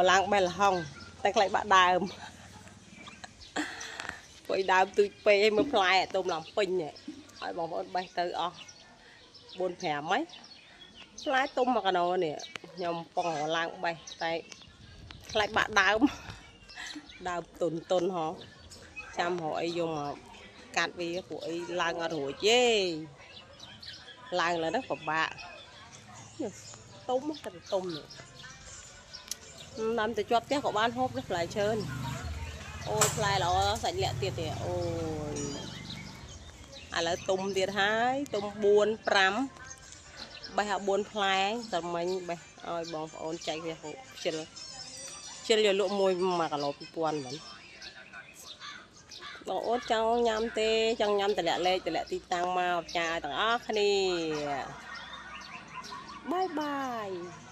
រឡើងបេះលហុង តែខ្លាចបាក់ដើម ព្រោះដើមទូចពេក ឲ្យមើលផ្លែទុំឡើងពេញ ឲ្យបងប្អូនបេះទៅអស់ 4 5 ហើយផ្លែទុំមកកណោនេះ ខ្ញុំប៉ងរឡើងបេះ តែខ្លាចបាក់ដើម ដើមទុនទុនហ៎ ចាំរកអីយកមកកាត់វា ពួកអីឡើងអត់រួចទេ ឡើងលើហ្នឹងពិបាក នេះទុំតែទុំនេះ ដើមទៅជាប់ផ្ទះក៏បានហូបដែរ ផ្លែឈើនេះ អូយ ផ្លែល្អ សាច់លាក់ទៀតទេ អូយ ឥឡូវទុំទៀតហើយ ទុំ 4 5 បេះឲ្យ 4 ផ្លែ តែមិញបេះឲ្យបងប្អូនចែកវាហូប ខ្ជិលខ្ជិលយកលក់មួយ 1 គីឡូ 2000 មែនបងអូនចង់ញ៉ាំទេ? ចង់ញ៉ាំ តម្លាក់លេខ តម្លាក់ទីតាំងមកផ្ញើទាំងអស់គ្នា។ បាយបាយ។